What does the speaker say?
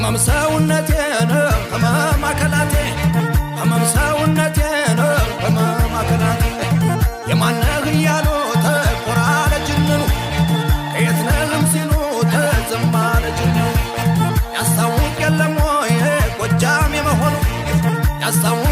ህመም ሰውነቴን፣ ህመም አካላቴ፣ ህመም ሰውነቴን፣ ህመም አካላቴ። የማነህ እያሉ ተኮራ ለጅንኑ፣ ከየት ነህም ሲሉ ተዝም አለ ጅንኑ። ያስታውቅ የለም ወይ ጎጃም የመሆኑ? ያስታውቅ።